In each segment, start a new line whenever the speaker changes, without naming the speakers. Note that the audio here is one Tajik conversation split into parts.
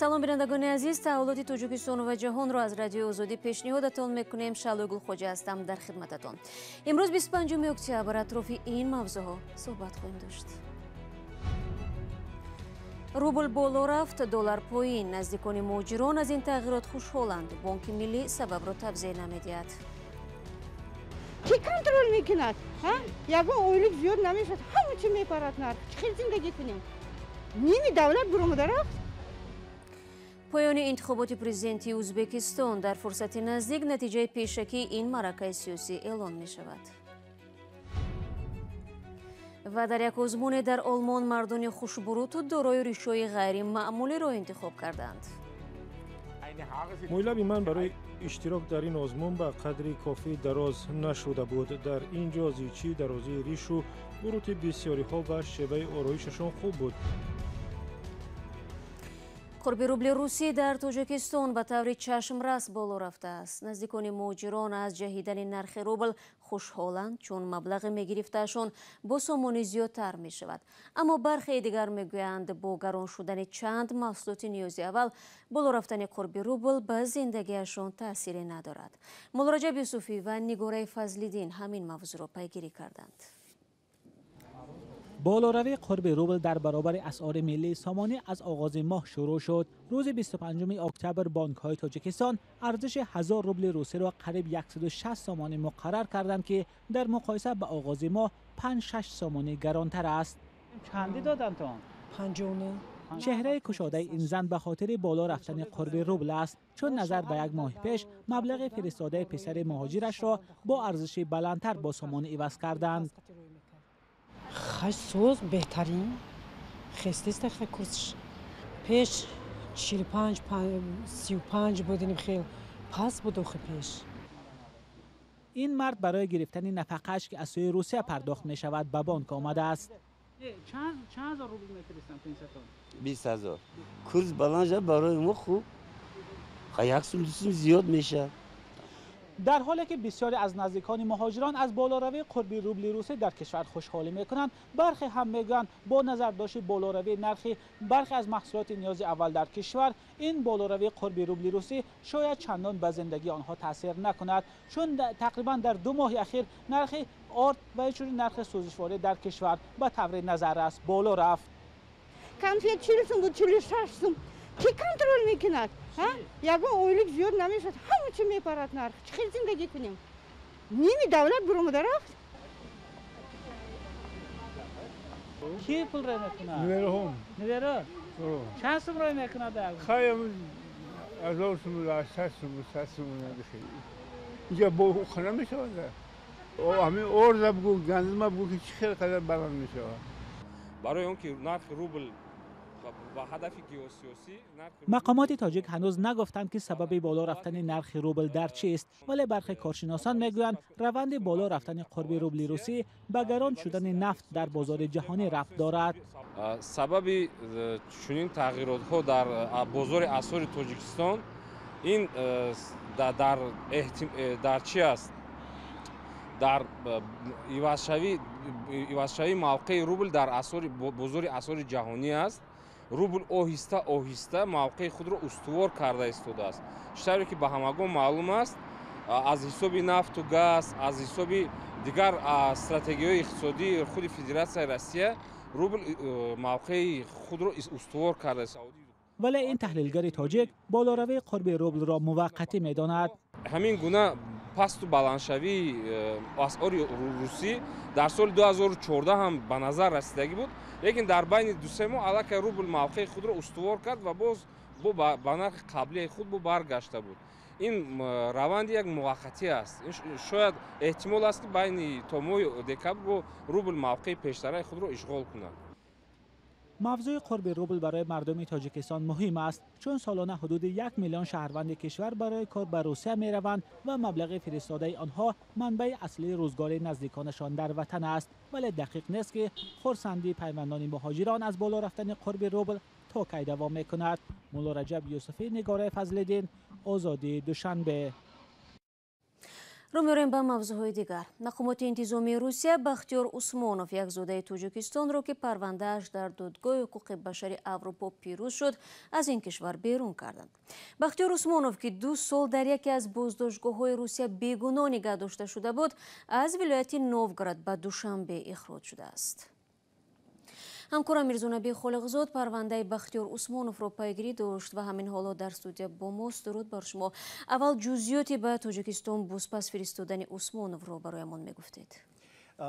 Салом, бинандагони азиз. Таҳаввулоти Тоҷикистон ва ҷаҳонро аз Радиои Озодӣ пешниҳодатон мекунем. Шаълои Гулхоҷа ҳастам дар хидмататон. Имрӯз 25 октябр атрофи ин мавзӯъҳо суҳбат хоҳем дошт. Рубл боло рафт, доллар поин. Наздикони муҳоҷирон аз ин тағйирот хушҳоланд. Бонки Миллӣ сабабро тавзеҳ намедиҳад.
Кӣ контрол мекунад? Ягон ойлик зиёд намешавад, ҳама чи мепарад нарх. Чӣ хел зиндагӣ кунем? Ними давлат буромада рафт.
Поёни интихоботи президентии Ӯзбекистон. Дар фурсати наздик натиҷаи пешакии ин маъракаи сиёсӣ эълон мешавад. Ва дар як озмуне дар Олмон мардони хушбуруту дорои ришои ғайримаъмулиро интихоб карданд.
Мӯйлаби ман барои иштирок дар ин озмун ба қадри кофӣ дароз нашуда буд. Дар ин ҷо зичӣ, дарозии ришу бурути бисёриҳо ва шеваи ороишашон хуб буд.
Қурби рубли русӣ дар Тоҷикистон ба таври чашмрас боло рафтааст. Наздикони муҳоҷирон аз ҷаҳидани нархи рубл хушҳоланд, чун маблағи мегирифтаашон бо сомонӣ зиёдтар мешавад. Аммо бархеи дигар мегӯянд, бо гарон шудани чанд маҳсулоти ниёзи аввал боло рафтани қурби рубл ба зиндагиашон таъсире надорад. Муллораҷаб Юсуфӣ ва Нигораи Фазлиддин ҳамин мавзӯъро пайгирӣ карданд.
Болоравии қурби рубл дар баробари асъори миллии сомонӣ аз оғози моҳ шурӯъ шуд. Рӯзи 25 октябр бонкҳои Тоҷикистон арзиши 1000 рубли русиро қариб 160 сомонӣ муқаррар карданд, ки дар муқоиса ба оғози моҳ 5-6 сомонӣ гаронтар аст. Чанди доданд-тон?
59.
Чеҳраи кушодаи ин зан ба хотири боло рафтани қурби рубл аст, чун назар ба як моҳ пеш маблағи фиристодаи писари муҳоҷирашро бо арзиши баландтар бо сомонӣ иваз карданд.
Хай, соз, беҳтарин хестеста. Хай, курсш пеш 45, 35 будиним, хел пас буд охи пеш.
Ин мард барои гирифтани нафақааш, ки аз сӯи Русия пардохт мешавад, ба бонк омадааст. Чанд ҳазор рубл мефиристам пенсиятон?
20 000. Курс баланд шад, барои мо хуб, як сум, 2 сум зиёд мешавад.
Дар ҳоле ки бисёре аз наздикони муҳоҷирон аз болоравии қурби рубли русӣ дар кишвар хушҳолӣ мекунанд, бархе ҳам мегӯянд, бо назардошти болоравии нархи бархе аз маҳсулоти ниёзи аввал дар кишвар, ин болоравии қурби рубли русӣ шояд чандон ба зиндагии онҳо таъсир накунад, чун тақрибан дар 2 моҳи ахир нархи орд ва инчунин нархи сӯзишворӣ дар кишвар ба таври назаррас боло рафт.
Конфет 40 сум буд, 46 сум. Кӣ контрол мекунад? Ягон ойлик зиёд намешавад, ҳама чи мепарад нарх. Чӣ хел зиндагӣ кунем? Ними давлат буромада рафт.
Кӣ пул рой мекунад?
Набераҳом.
Набера чанд сум рой мекунад?
Хай, 1000 сум, 800 сум, 100 сум. Инҷа бо хона мешавад. Ҳамин орда бугӯ, гандума бугӯ, ки чӣ хел қадар баланд мешавад.
Барои он ки нархи рубл ба ҳадафи геосиёсӣ.
Мақомоти тоҷик ҳанӯз нагуфтанд, ки сабаби боло рафтани нархи рубл дар чист, вале бархе коршиносон мегӯянд, раванди боло рафтани қурби рубли русӣ ба гарон шудани нафт дар бозори ҷаҳонӣ рабт дорад.
Сабаби чунин тағйиротҳо дар бозори асъори Тоҷикистон ин дар чи аст? Дар ивазшавии мавқеи рубл дар бозори асъори ҷаҳонӣ аст. Рубл оҳиста оҳиста мавқеи худро устувор карда истодааст. Чӣ тавре ки ба ҳамагон маълум аст, аз ҳисоби нафту газ, аз ҳисоби дигар стратегияҳои иқтисодии худи Федератсияи Россия рубл мавқеи худро устувор кардааст.
Вале ин таҳлилгари тоҷик болоравии қурби рублро муваққатӣ медонад.
Ҳамин гуна пасту баландшавии асъори русӣ дар соли 2014 ҳам ба назар расидагӣ буд, лекин дар байни 2-се моҳ аллакай рубл мавқеи худро устувор кард ва боз ба нархи қаблияи худ бо баргашта буд. Ин раванди як муваққатӣ аст. Шояд, эҳтимол аст, ки байни то моҳи декабр бо рубл мавқеи пештараи худро ишғол кунад.
Мавзӯи қурби рубл барои мардуми Тоҷикистон муҳим аст, чун солона ҳудуди 1 миллион шаҳрванди кишвар барои кор ба Русия мераванд ва маблағи фиристодаи онҳо манбаи аслии рӯзгори наздиконашон дар ватан аст. Вале дақиқ нест, ки хурсандии пайвандони муҳоҷирон аз боло рафтани қурби рубл то кай давом мекунад. Мулло Раҷаб Юсуфӣ, Нигораи Фазлиддин, Озодӣ, Душанбе.
Рӯ меорем ба мавзӯъҳои дигар. Мақомоти интизомии Русия Бахтиёр Усмонов, як зодаи Тоҷикистонро, ки парвандааш дар додгоҳи ҳуқуқи башари Аврупо пирӯз шуд, аз ин кишвар берун карданд. Бахтиёр Усмонов, ки 2 сол дар яке аз боздоштгоҳҳои Русия бегуноҳ нигаҳ дошта шуда буд, аз вилояти Новгород ба Душанбе ихроҷ шудааст. Ҳамкорам Мирзонаби Холиқзод парвандаи Бахтиёр Усмоновро пайгирӣ дошт ва ҳамин ҳоло дар студия бо мост. Дуруд бар шумо. Аввал ҷузъиёти ба Тоҷикистон бозпас фиристодани Усмоновро бароямон мегуфтед.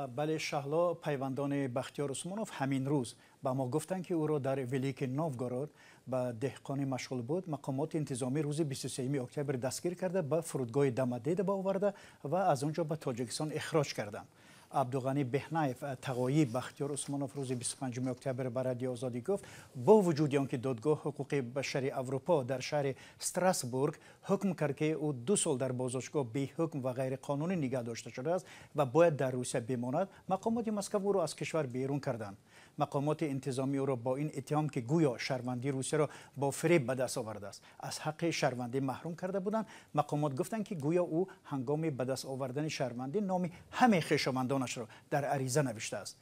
Бале, Шаҳло, пайвандони Бахтиёр Усмонов ҳамин рӯз ба мо гуфтанд, ки ӯро дар Великий Новгород ба деҳқонӣ машғул буд. Мақомоти интизомӣ рӯзи 23 октябр дастгир карда, ба фурудгоҳи Домодедово оварда ва аз он ҷо ба Тоҷикистон ихроҷ карданд. Абдуғанӣ Беҳнаев, тағои Бахтиёр Усмонов, рӯзи 25 октябр ба Радиои Озодӣ гуфт, бо вуҷуди он ки додгоҳ ҳуқуқи башари Аврупо дар шаҳри Страсбург ҳукм кард, ки ӯ 2 сол дар боздоштгоҳ беҳукм ва ғайриқонунӣ нигаҳ дошта шудааст ва бояд дар Русия бимонад, мақомоти Москва ӯро аз кишвар берун карданд. Мақомоти интизомӣ ӯро бо ин иттиҳом, ки гӯё шаҳрвандии Русияро бо фиреб ба даст овардааст, аз ҳаққи шаҳрвандӣ маҳрум карда буданд. Мақомот гуфтанд, ки гӯё ӯ ҳангоми ба даст овардани шаҳрвандӣ номи ҳамаи хешовандонашро дар ариза навиштааст.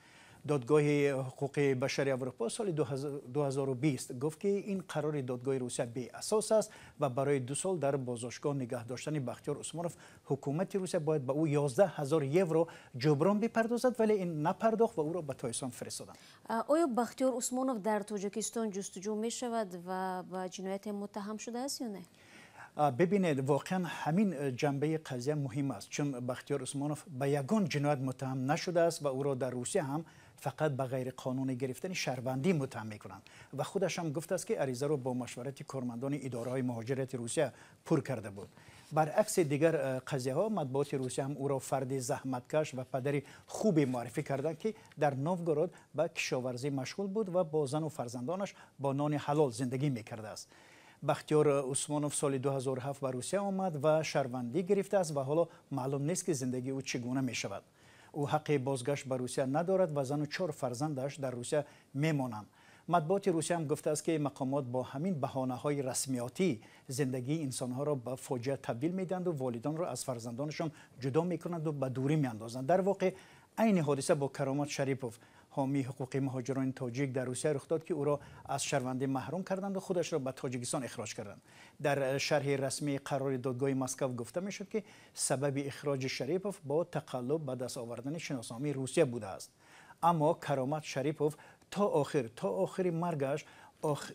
Додгоҳи ҳуқуқи башари Аврупо соли 2020 гуфт, ки ин қарори додгоҳи Русия беасос аст ва барои 2 сол дар боздоштгоҳ нигаҳ доштани Бахтиёр Усмонов ҳукумати Русия бояд ба ӯ 11 000 евро ҷуброн бипардозад, вале ин напардохт ва ӯро ба Тоҷикистон фиристоданд.
Оё Бахтиёр Усмонов дар Тоҷикистон ҷустуҷӯ мешавад ва ба ҷинояте муттаҳам шудааст ё не?
Бибинед, воқеан ҳамин ҷанбаи қазия муҳим аст, чун Бахтиёр Усмонов ба ягон ҷиноят муттаҳам нашудааст ва ӯро дар Русия ҳам фақат ба ғайриқонунӣ гирифтани шаҳрвандӣ муттаҳам мекунанд ва худаш ҳам гуфтааст, ки аризаро бо машварати кормандони идораҳои муҳоҷирати Русия пур карда буд. Баръакси дигар қазияҳо, матбуоти Русия ҳам ӯро фарди заҳматкаш ва падари хубе муаррифӣ карданд, ки дар Новгород ба кишоварзӣ машғул буд ва бо зану фарзандонаш бо нони ҳалол зиндагӣ мекардааст. Бахтиёр Усмонов соли 2007 ба Русия омад ва шаҳрвандӣ гирифтааст ва ҳоло маълум нест, ки зиндагии ӯ чӣ гуна мешавад. Ӯ ҳаққи бозгашт ба Русия надорад ва зану 4 фарзандаш дар Русия мемонанд. Матбуоти Русия ҳам гуфтааст, ки мақомот бо ҳамин баҳонаҳои расмиётӣ зиндагии инсонҳоро ба фоҷиа табдил медиҳанду волидонро аз фарзандонашон ҷудо мекунанду ба дурӣ меандозанд. Дар воқеъ айни ҳодиса бо Каромат Шарипов, ҳомии ҳуқуқи муҳоҷирони тоҷик дар Русия рух дод, ки ӯро аз шаҳрвандӣ маҳрум карданд ва худашро ба Тоҷикистон ихроҷ карданд. Дар шарҳи расмии қарори додгоҳи Москва гуфта мешуд, ки сабаби ихроҷи Шарипов бо тақаллуб ба даст овардани шиносномаи Русия будааст. Аммо Каромат Шарипов то охири маргаш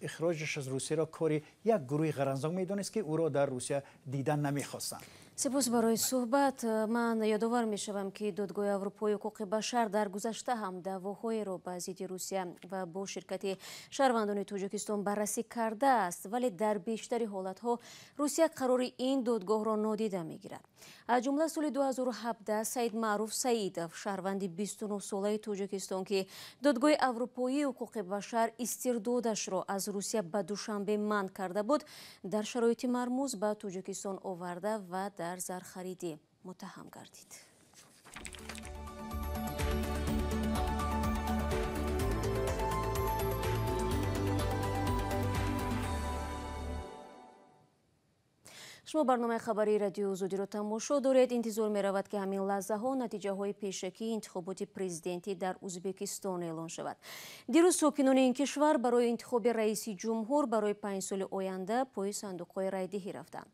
ихроҷаш аз Русияро кори як гурӯҳи ғаранзон медонист, ки ӯро дар Русия дидан намехостанд.
Сипос барои суҳбат. Ман ёдовар мешавам, ки додгоҳи Аврупои ҳуқуқи башар дар гузашта ҳам даъвоҳоеро ба зидди Русия ва бо ширкати шаҳрвандони Тоҷикистон баррасӣ кардааст, вале дар бештари ҳолатҳо Русия қарори ин додгоҳро нодида мегирад. Аз ҷумла соли 2017 Саид Маъруф Саидов, шаҳрванди 29-солаи Тоҷикистон, ки додгоҳи Аврупоии ҳуқуқи башар истирдодашро аз Русия ба Душанбе манъ карда буд, дар шароити мармуз ба Тоҷикистон оварда ва дар зархаридӣ муттаҳам гардид. Шумо барномаи хабарии Радиои Озодиро тамошо доред. Интизор меравад, ки ҳамин лаҳзаҳо натиҷаҳои пешакии интихоботи президентӣ дар Ӯзбекистон эълон шавад. Дирӯз сокинони ин кишвар барои интихоби раиси ҷумҳур барои 5 соли оянда пои сандуқҳои райдиҳӣ рафтанд.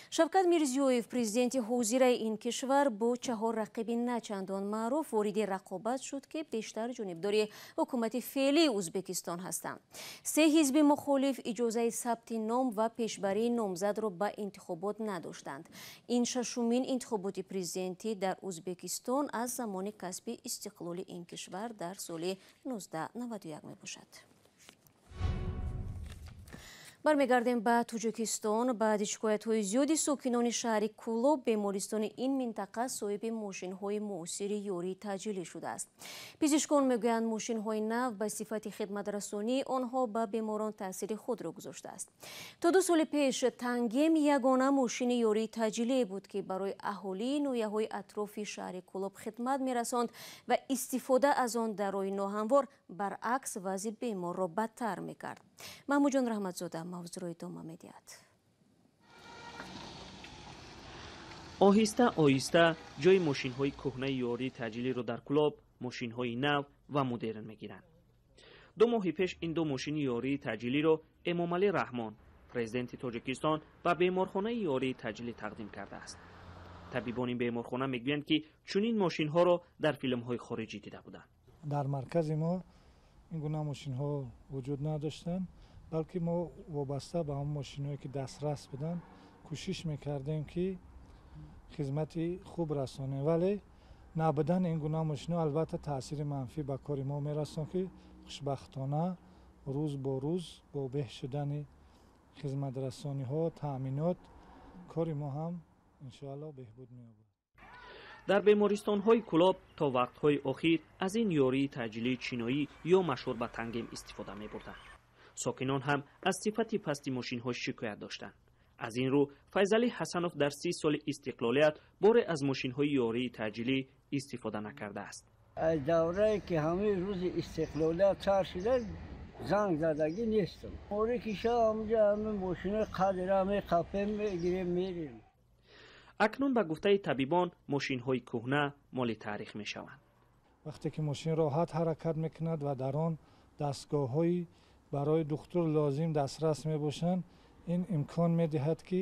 Шавкат Мирзиёев, президенти ҳозираи ин кишвар, бо 4 рақиби начандон маъруф вориди рақобат шуд, ки бештар ҷонибдори ҳукумати феълии Ӯзбекистон ҳастанд. 3 ҳизби мухолиф иҷозаи сабти ном ва пешбарии номзадро ба интихобот надоштанд. Ин 6-умин интихоботи президентӣ дар Ӯзбекистон аз замони касби истиқлоли ин кишвар дар соли 1991 мебошад. Бармегардем ба Тоҷикистон. Баъди шикоятҳои зиёди сокинони шаҳри Кӯлоб, бемористони ин минтақа соҳиби мошинҳои муосири ёрии таъҷилӣ шудааст. Пизишкон мегӯянд, мошинҳои нав ба сифати хидматрасонии онҳо ба беморон таъсири худро гузоштааст. То 2 соли пеш Тангем ягона мошини ёрии таъҷилие буд, ки барои аҳолии ноҳияҳои атрофи шаҳри Кӯлоб хидмат мерасонд ва истифода аз он дар роҳи ноҳамвор баръакс вазъи беморро бадтар мекард. Маҳмудҷон Раҳматзода мавзӯъро идома медиҳад.
Оҳиста оҳиста ҷои мошинҳои кӯҳнаи ёрии таъҷилиро дар Кӯлоб мошинҳои нав ва модерн мегиранд. 2 моҳи пеш ин ду мошини ёрии таъҷилиро Эмомалӣ Раҳмон, президенти Тоҷикистон, ба беморхонаи ёрии таъҷилӣ тақдим кардааст. Табибони беморхона мегӯянд, ки чунин мошинҳоро дар филмҳои хориҷӣ дида буданд.
Дар маркази мо ин гуна мошинҳо вуҷуд надоштанд, балки мо вобаста ба он мошинҳое ки дастрас буданд кӯшиш мекардем, ки хизмати хуб расонем, вале набудани ин гуна мошинҳо албатта таъсири манфӣ ба кори мо мерасонд, ки хушбахтона рӯз бо рӯз бо беҳ шудани хизматрасониҳо, таъминот, кори мо ҳам иншоаллоҳ беҳбуд меёбад.
Дар бемористонҳои Кӯлоб то вақтҳои охир аз ин ёрии таъҷилии чиноӣ ё машҳур ба тангем истифода мебурданд. Сокинон ҳам аз сифати пасти мошинҳо шикоят доштанд. Аз ин рӯ Файзалӣ Ҳасанов дар 30 соли истиқлолият боре аз мошинҳои ёрии таъҷилӣ истифода накардааст.
Аз даврае ки ҳамаи рӯзи истиқлолият сар шуда занг задагӣ нестам. Море ки ша ҳамҷа ҳама мошинои қадра меқапем, мегирем, мерем.
Акнун ба гуфтаи табибон мошинҳои кӯҳна моли таърих мешаванд.
Вақте ки мошин роҳат ҳаракат мекунад ва дар он дастгоҳҳои барои духтур лозим дастрас мебошанд, ин имкон медиҳад, ки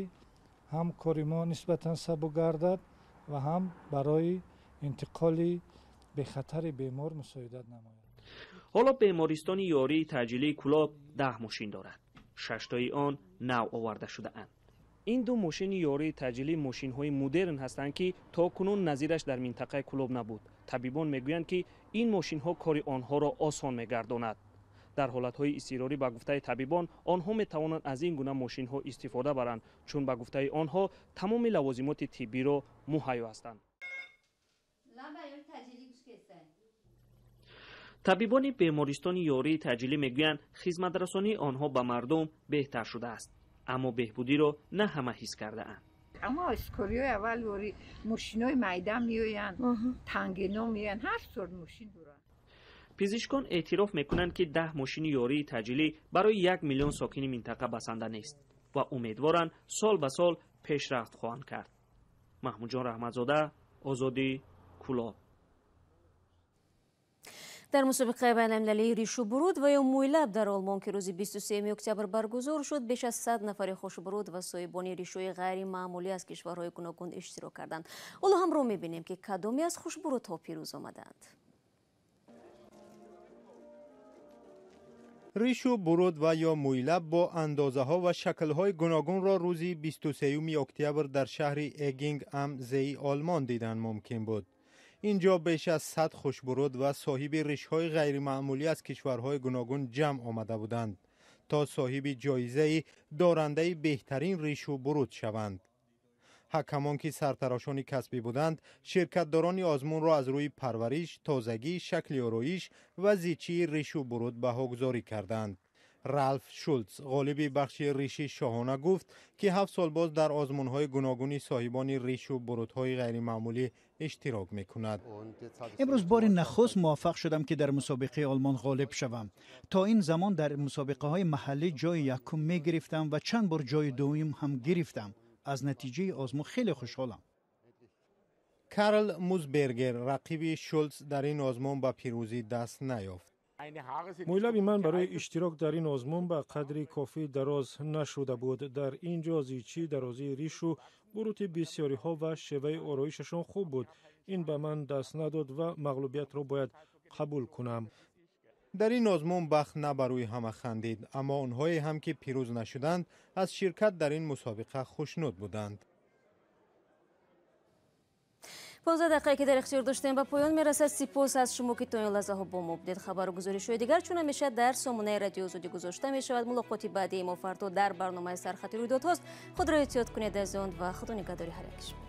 ҳам кори мо нисбатан сабук гардад ва ҳам барои интиқоли бехатари бемор мусоидат намояд.
Ҳоло бемористони ёрии таъҷилии Кӯлоб 10 мошин дорад. 6тои он нав оварда шудаанд. Ин ду мошини ёрии таъҷилӣ мошинҳои модерн ҳастанд, ки то кунун назираш дар минтақаи Кӯлоб набуд. Табибон мегӯянд, ки ин мошинҳо кори онҳоро осон мегардонад. Дар ҳолатҳои изтирорӣ ба гуфтаи табибон онҳо метавонанд аз ин гуна мошинҳо истифода баранд, чун ба гуфтаи онҳо тамоми лавозимоти тиббиро муҳайё ҳастанд. Табибони бемористони ёрии таъҷилӣ мегӯянд, хизматрасонии онҳо ба мардум беҳтар шудааст, аммо беҳбудиро на ҳама ҳис кардаанд.
Аммо скориҳои аввал ёри мошинҳои майда меоянд, тангино меоянд, ҳар сорт мошин доранд.
Пизишкон эътироф мекунанд, ки 10 мошини ёрии таъҷилӣ барои 1 миллион сокини минтақа басанда нест ва умедворанд сол ба сол пешрафт хоҳанд кард. Маҳмудҷон Раҳматзода, Озодӣ, Кӯлоб.
Дар мусобиқаи байналмилалии ришу буруд ва ё мӯйлаб дар Олмон, ки рӯзи 23 октябр баргузор шуд, беш аз 100 нафари хушбуруд ва соҳибони ришои ғайримаъмулӣ аз кишварҳои гуногун иштирок карданд. Ҳоло ҳамро мебинем, ки кадоме аз хушбурудҳо пирӯз омаданд.
Ришу буруд ва ё мӯйлаб бо андозаҳо ва шаклҳои гуногунро рӯзи 23 октябр дар шаҳри Эгинг ам зеи Олмон дидан мумкин буд. Инҷо беш аз 100 хушбуруд ва соҳиби ришҳои ғайримаъмулӣ аз кишварҳои гуногун ҷамъ омада буданд, то соҳиби ҷоизаи дорандаи беҳтарин ришу буруд шаванд. Ҳакамон, ки сартарошони касбӣ буданд, ширкатдорони озмунро аз рӯи парвариш, тозагӣ, шакли ороиш ва зичии ришу буруд баҳогузорӣ карданд. Ралф Шулц, ғолиби бахши риши шоҳона, гуфт, ки 7 сол боз дар озмунҳои гуногуни соҳибони ришу бурудҳои ғайримаъмулӣ иштирок мекунад.
Имрӯз бори нахуст муваффақ шудам, ки дар мусобиқаи Олмон ғолиб шавам. То ин замон дар мусобиқаҳои маҳаллӣ ҷои якум мегирифтам ва чанд бор ҷои дуюм ҳам гирифтам. Аз натиҷаи озмун хеле хушҳолам.
Карл Музбергер, рақиби Шулц, дар ин озмун ба пирӯзӣ даст наёфт.
Мӯйлаби ман барои иштирок дар ин озмун ба қадри кофӣ дароз нашуда буд. Дар ин ҷо зичӣ, дарозии ришу бурути бисёриҳо ва шеваи ороишашон хуб буд. Ин ба ман даст надод ва мағлубиятро бояд қабул кунам.
Дар ин озмун бахт на ба рӯи ҳама хандид, аммо онҳое ҳам ки пирӯз нашуданд, аз ширкат дар ин мусобиқа хушнуд буданд.
15 дақиқае ки дар ихтиёр доштем ба поён мерасад. Сипос аз шумо, ки то ин лаҳзаҳо бо мо будед. Хабару гузоришҳои дигар чун ҳамеша дар сомонаи Радиои Озодӣ гузошта мешавад. Мулоқоти баъдии мо фардо дар барномаи Сархати рӯйдодҳост. Худро эҳтиёт кунед азизон ва худо нигаҳдори ҳар яки шумо.